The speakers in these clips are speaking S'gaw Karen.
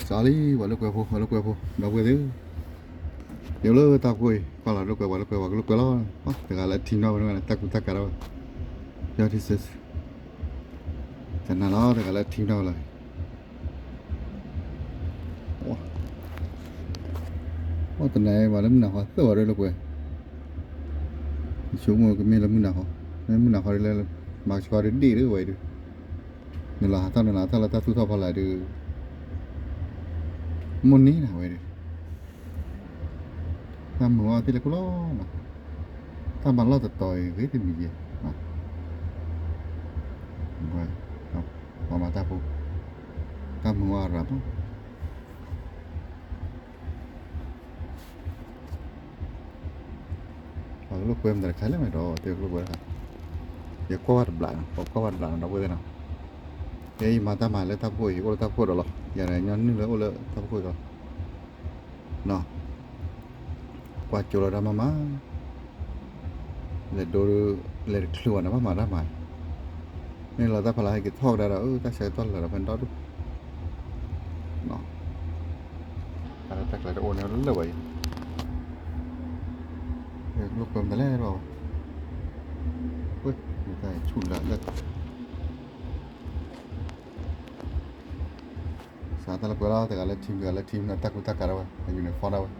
စးလံ ပှၤလိာ်ကွဲဖိ ပှၤလိာ်ကွဲဖိ ဒီပုၢ်ဝဲၢ်သ့ၣ်ဧၢ, ယအိၣ်လၢတၢ်ဖီခိၣ်အံၤ ကွၢ်လီၤလိာ်ကွဲ ပှၤလိာ်ကွဲ ပှၤကလိာ်ကွဲလီၤ, တဂၤလၢထံနီၣ်ဝဲ တဂၤလၢတၢ်ကူတၢ်ကၤဒၣ်ဝဲ, ယီၤထံစဲး ကနၣ်လီၤ တဂၤလၢထံနီၣ်ဝဲလီၤ, အိၣ်တနၤအံၤ ပှၤလၢမုၢ်နၤဃီသၢဝဲဒၣ်လိာ်ကွဲ, ယဆိကမိၣ်ကမ့ၢ်လၢမုၢ်နၤဃီ, မ့ၢ်မုၢ်နၤဃီဒ်လဲၣ်, မၤကဆှီဒ်ဒ့ၣ်ဒ်ဝဲဒၣ်, နုာ်လီၤဟးထီၣ် နုာ်လီၤဟးထီၣ်လၢတၢ်သူၣ်ထီၣ်ဖီလာ်ဒုး မိၢ်န့ၢ်နၤဝဲဒၣ်, တၢ်မုာ်အီၣ်သ့ၣ်လၢခိၣ်လီၤ, တၢ်မၤလီၢ်တတီၤအံၤဂ့ၤတမံၤယဲၢ်, ပှၤမၤတၢ်ဖိ, တၢ်မုာ်အီၣ်ရၤမး ပှၤကလိာ်ကွဲမတၤတခါလဲၣ်မးဒီး တဲကလိာ်ကွဲတခါ, ယကွၢ်ဝဲတဘျီနီၤ ပှၤကွၢ်ဝဲတဘျီနီၤ ဒီပုၢ်ဝဲၢ်သ့ၣ်နီၤ, ယဲယမၤတၢ်မၤလၢတၢ်ဖီခိၣ်အံၤ အိၣ်လၢတၢ်ဖီခိၣ်ဒီးလီၤ ယၤဒီးညီနုၢ်လၢအိၣ်လၢတၢ်ဖီခိၣ်အံၤလီၤ, ကွၢ်ကၠိလီၤတၢ်မၤမၤ လဲၤဒိ လဲၤတချုးဘၣ်န့ၣ် ဘၣ်မၤတၢ်မၤ, မ့ၢ်လီၤတၢ်ဖီလာ်ဟဲက့ၤထီၣ်ကဒါဒီး တၢ်ဆၢကတီၢ်လၢာ်ဒီးဖဲန့ၣ်ဒီဒူၣ်, တၢ်လၢတၢ်ကျဲတအိၣ်န့ၣ်လၢာ်ဘၣ်အံၤ, လိာ်ကွဲမတၤလဲၣ်ဘၣ်, ဝဲ တၢ်ဆူၣ်လၢာ်လၢာ် စးတၢ်လၢကွဲလီၤ တဂၤလၢထံ တဂၤလၢထံ တၢ်ကူတၢ်ကၤဒၣ်ဝဲ အယူၤန့ၣ်ဖီဒၣ်ဝဲ,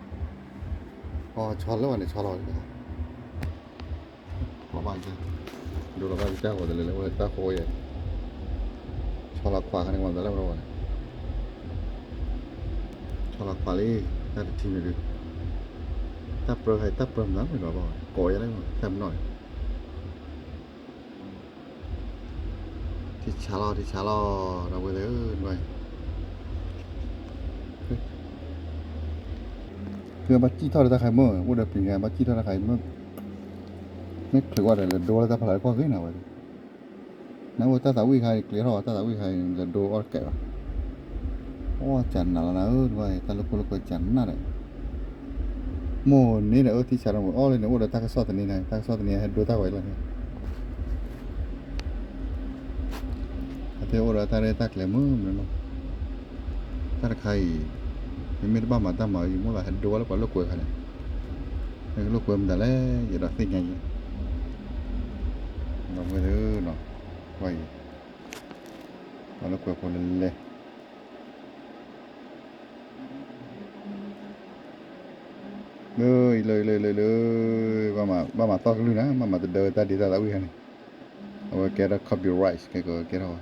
အီ ဆီလၢဝဲန့ၣ် ဆီလီၤဝဲ, လီၤဘၣ်ကစၢ်, ဒိလီၤဘၣ်ကစၢ်ဃိးတလဲၤလၢဝဲတၢ်ဃိယဲၢ်, ဆီလီၤခွးခါန့ၣ် ကမၤတၢ်လၢဝဲဝဲန့ၣ်, ဆီလီၤခွးလံ, တၢ်တထံန့ၣ်ဒုး, တၢ်ပြၢဟဲတၢ်ပြၢမၤမ့ၢ်လီၤဘၣ်ဝဲ ကိးယဲလၢ တၢ်မနီၣ်န့ၣ် ထံဆါလီၤ ထံဆါလီၤ ဒီပုၢ်ဝဲၢ်သ့ၣ်ဧၢ, သုဘၣ်စံၣ်ထီၣ်ဒီးတၢ်ခါအံၤမ့ၢ် အိၣ်ဒီးပျံၤန့ၣ် ဘၣ်စံၣ်ထီၣ်တၢ်ခါအံၤမ့ၢ်, မ့ၢ်ချုးဝဲဒီးလဲၤဒိလၢတၢ်ဖီလာ်ကွၢ်ဂ့ၤနၤဝဲ, နအိၣ်တၢ်သးဝံၣ်ခါအံၤ ကျဲထီၣ်ဝဲတၢ်သးဝံၣ်ခါအံၤ လဲၤဒိအီၣ်တကဲးဘၣ်, အိၣ်ကနးလီၤနၤဧၢ တၢ်လိာ်ကွဲလိာ်ကွဲကနးဒီး မိၢ်န့ၣ်ဒီး အၢထံဆါဒီး အီၣ်လၢန့ၣ် အိၣ်ဒီးတၢ်ကစီၣ်သန့ၤန့ၣ် တၢ်ကစီၣ်သန့ၤဟဲဒိတၢ်ဝဲလီၤန့ၣ်, အသ့ၣ်အိၣ်ဒီးတၢ်ရဲၣ်တၢ်ကျဲၤမုာ်မုာ်လီၤ, တၢ်တခါအံၤ မ့မ့ၢ်တဘၣ်မၤတၢ်မၤအံၤ မိၢ်သးဟဲဒိဝဲလၢပှၤလိာ်ကွဲခါန့ၣ်, လိာ်ကွဲမတၤလဲၣ် ယအဲၣ်ဒိးသ့ၣ်ညါယဲၢ်, ဒီပုၢ်ဝဲၢ်သ့ၣ်ဧၢ, ကွၢ်အံၤ ပှၤလိာ်ကွဲဖိလဲၤလဲၤ လၢ လၢ လၢ လၢ လၢ ဘၣ်မၤသီၣ်ကလုၢ်နၤ ဘၣ်မၤတဒၢတၢ်ဒ့တၢ်သးဝံၣ်ခါန့ၣ်, အဝဲကဲထီၣ် copyright ကဲကဲထီၣ်,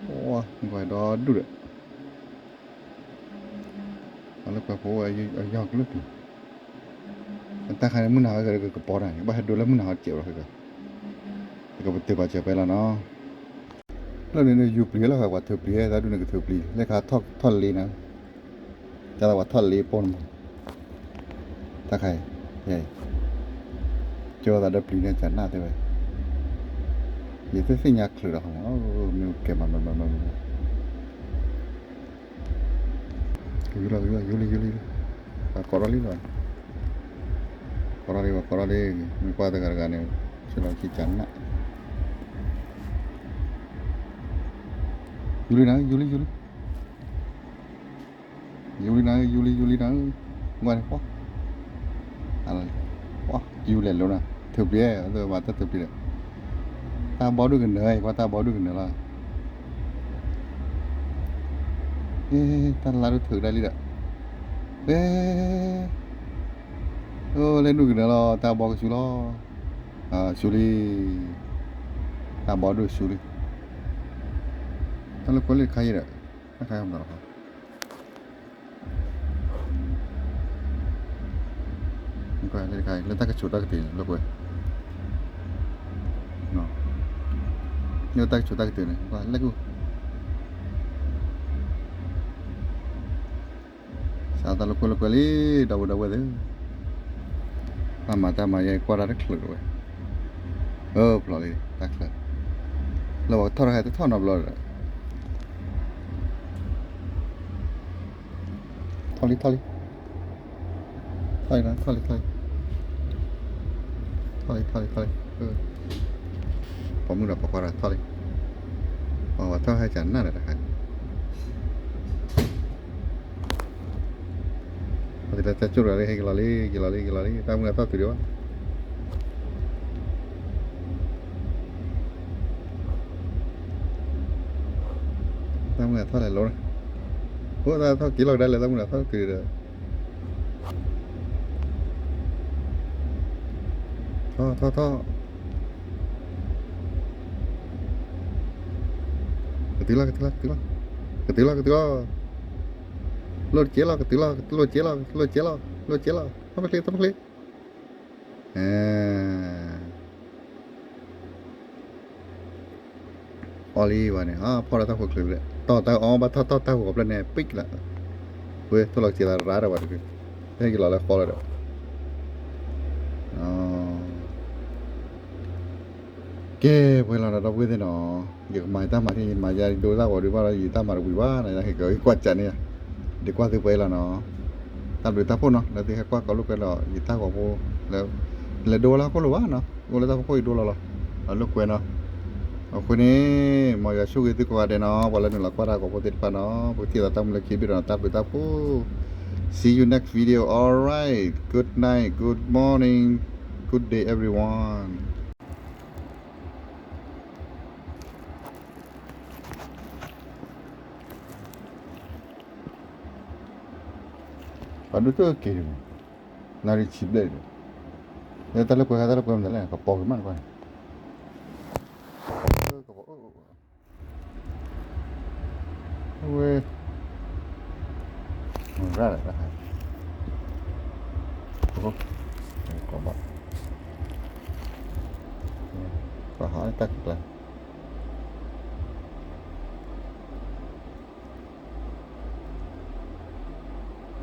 အိၣ် ကွၢ်ဒီဒူၣ်ဒီး ပှၤလိာ်ကွဲဖိအယီၢ်ကလုၢ်ကလုၢ်, တၢ်ခါန့ၣ် မုၢ်နၤဟီကကပီၤတၢ်န့ၣ် ဘၣ်ဟဲဒိလၢမုၢ်နၤဟီတစဲးဘၣ်လီၤ, ကပတုာ်ပာ်စၢၤဖဲလီၤနီၤ. လၢန့ၣ်န့ၣ် ယူၤပျံၤလၢ ပှၤထုးပျံၤ သးဒူၣ်န့ၣ်ကထုးပျံၤ လၢခါထီၣ်လ့နၤ, တၢ်လၢပှၤထီၣ်လ့ပိၢ်န့ၣ်မး, တၢ်ခါအံၤ, ကၠီသးဒီးပျံၤန့ၣ် ကနၣ်တဲဝဲ, ယတသ့ၣ်ညါချုးဒီး မ့ၢ်ကဲမး ယူၤလီၤ ယူၤလီၤ ယူၤလံ ယူၤလံ, ပှၤကိးထီၣ်လံလီၤ, ကိးထီၣ်လံ ပှၤကိးထီၣ်လံ, မ့ၢ်ကွၢ်တဂၤတဂၤန့ၣ် ဆဲးလီၤဆံကနၣ်, ယူၤလံနၤ ယူၤလံ ယူၤလံ, ယူၤလံနၤ ယူၤလံ ယူၤလံနၤ, ကွၢ်န့ၣ် ပှၤယူၤလဲၤလိၤနၤ ထုးပျံၤ, မၤတၢ်ထုးပျံၤဒီး, တၢ်ဘီဒုၣ်ကနၢၤ ကွၢ်တၢ်ဘီဒုၣ်ကနၢၤလီၤ, တၢ်လါဒုၣ်ထုးကဒါလံဒီး, အိၣ်လဲၤနုာ်ကနၢၤလီၤ တၢ်ဘီကဆူလီၤ, ဆူလံ, တၢ်ဘီဒုၣ်ဆူလံ, တၢ်လၢကွဲလံတခါအံၤဒီး, တၢ်ခါအံၤမတၤလီၤ လၢတၢ်ကဆိးတၢ်ကတ့ၤန့ၣ် လိာ်ကွဲ, လၢတၢ်ကဆိးတၢ်ကတ့ၤန့ၣ် ကွၢ်လဲၣ်ကူၣ်, စးတၢ်လိာ်ကွဲလိာ်ကွဲလံ, ဒီပုၢ်ဝဲၢ်သ့ၣ်, တၢ်မၤတၢ်မၤယဲ ကွၢ်တၢ်တချုးတဝဲ, အၢ ဖျိးလံ တၢ်ချၢ, လၢပှၤကထီၣ်တၢ်ခါတထီၣ်နီတဘျီဒီး ထီၣ်လံ ထီၣ်လံ, ထီၣ်လံ ထီၣ်လံ ထီၣ်လံ, ထီၣ်လံ ထီၣ်လံ ထီၣ်လံ, ပိာ်မုၣ်ဒီးပိာ်ခွါဒီးထီၣ်လံ, ပှၤထီၣ်ဟဲကနၣ်ဒီးတခါ, ကၠၢ်ကၠိၣ်တဂၤလၢဟဲက့ၤလီၤလံ က့ၤလီၤလံ က့ၤလီၤလံ တၢ်မုၢ်လၢ်ထီၣ်တုၤဒံးဘၣ် တၢ်မုၢ်လၢ်ထီၣ်လဲၤလိၤန့ၣ်, အိၣ်တၢ်ထီၣ်က့ၤလီၤကဒါလၢတၢ်မုၢ်လၢ်ထီၣ်တုၤဒီး, ထီၣ်ထီၣ်ထီၣ်, ကတုၤလီၤ ကတုၤလီၤ ကတုၤလီၤ, ကတုၤလီၤ ကတုၤလီၤ, လိၣ်တက့ၢ်လီၤ ကတုၤလီၤ လိၣ်က့ၢ်လီၤ လိၣ်က့ၢ်လီၤ လိၣ်က့ၢ်လီၤ, ထီၣ်ပချ့ ထီၣ်ပချ့, အ အီလံဘၣ်န့ၣ် ဖီၣ်လၢတၢ်ဖိချၢလံ, တီၢ်တၢ်အီဘၣ်ထီၣ်တီၢ်တၢ်ဂီၤဖျၢၣ်န့ၣ် ပံၣ်လၢ, ဝဲထိၣ်လီၤစံးသးရါဒီးဝဲတဂ့ၤ, ဟဲက့ၤလီၤလၢဃီလီၤဒီး, ကဲ ပှဲၤလီၤနီၤ ဒီပုၢ်ဝဲၢ်သ့ၣ်နီၤ, ယကမၤယတၢ်မၤထံၣ် ယမၤယၤဒိတၢ်ဂီၤဒုးဘၣ်ဒီး ယတၢ်မၤတဝံၤဘၣ်နီၤ ယဟဲက့ၤကွၢ်ကးန့ၣ်, ဒုးကွၢ်သုပှဲၤလီၤနီၤ, တၢ်ဘျုးတၢ်ဖှိၣ်နီၤ လၢသုဟဲကွၢ်ကီလိာ်ကွဲဒီး ယတၢ်ဂီၤဖိ, လဲၤဒိဝဲလၢဟီၣ်ခိၣ်လိၤဘၣ်နီၤ အိၣ်လၢတၢ်ဖှိၣ်အံၤဒိလီၤလီၤ, အလိာ်ကွဲနီၤ, အဃိန့ၣ် မ်ယွၤဆိၣ်ဂ့ၤသုကိးဂၤဒဲးနီၤ ပှၤလၢနုာ်လီၤကွၢ်တၢ်ဂီၤဖိသ့ၣ်တဖၣ်နီၤ ပကထံၣ်သးတၢ်မုၢ်လၢ်ခံဘ့ၣ်ဒီး တၢ်ဘျုးတၢ်ဖှိၣ်, see you next video, all right, good night, good morning, good day everyone. ပှၤဒိၣ်တက့ၢ်, နၣ်ရံၣ်ဆံဘျဲၣ်ဒီး, လၢတၢ်လၢကွဲး တၢ်လၢကွဲးမနုၤလဲၣ် ကပီၤက့ၤမးနကွၢ်န့ၣ်, ဝဲ, မုၢ်ရၣ်လၢတၢ်ဟဲ, ကဘၣ်, ကဟးတၢ်ကကျါ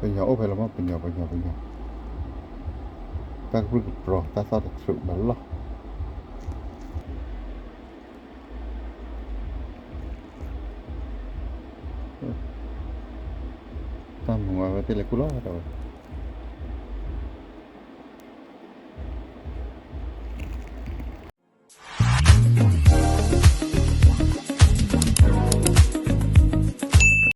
ပညီအိၣ်ဖဲလီၤမး ပညီ ပညီ ပညီ, တၢ်ကပြုၢ်ကပြီၤ တၢ်သီၣ်တထြူးဘၣ်လီၤ, တၢ်မုာ်ဝဲဝဲသ့ၣ်လဲၤခူၣ်လီၤတၢ်ဝဲ